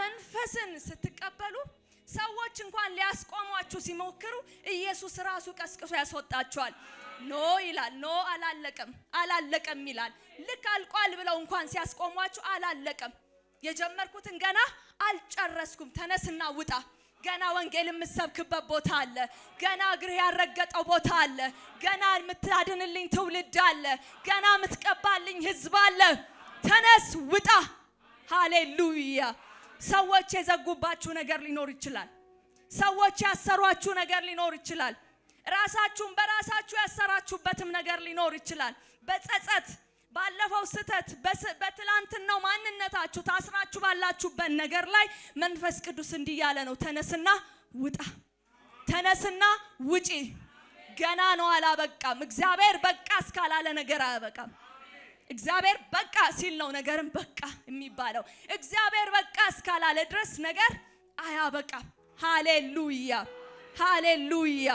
መንፈስን ስትቀበሉ ሰዎች እንኳን ሊያስቆሟችሁ ሲሞክሩ ኢየሱስ ራሱ ቀስቅሶ ያስወጣችኋል። No ይላል። No፣ አላለቀም፣ አላለቀም ይላል። ልክ አልቋል ብለው እንኳን ሲያስቆሟችሁ አላለቀም፣ የጀመርኩትን ገና አልጨረስኩም፣ ተነስና ውጣ። ገና ወንጌል የምሰብክበት ቦታ አለ። ገና እግርህ ያልረገጠው ቦታ አለ። ገና የምታድንልኝ ትውልድ አለ። ገና የምትቀባልኝ ህዝብ አለ። ተነስ ውጣ። ሃሌሉያ። ሰዎች የዘጉባችሁ ነገር ሊኖር ይችላል። ሰዎች ያሰሯችሁ ነገር ሊኖር ይችላል። ራሳችሁን በራሳችሁ ያሰራችሁበትም ነገር ሊኖር ይችላል። በጸጸት፣ ባለፈው ስህተት፣ በትላንትናው ማንነታችሁ ታስራችሁ ባላችሁበት ነገር ላይ መንፈስ ቅዱስ እንዲህ እያለ ነው፣ ተነስና ውጣ፣ ተነስና ውጪ። ገና ነው፣ አላበቃም። እግዚአብሔር በቃ እስካላለ ነገር አያበቃም። እግዚአብሔር በቃ ሲል ነው ነገርም በቃ የሚባለው። እግዚአብሔር በቃ እስካላለ ድረስ ነገር አያበቃም። ሃሌሉያ፣ ሃሌሉያ።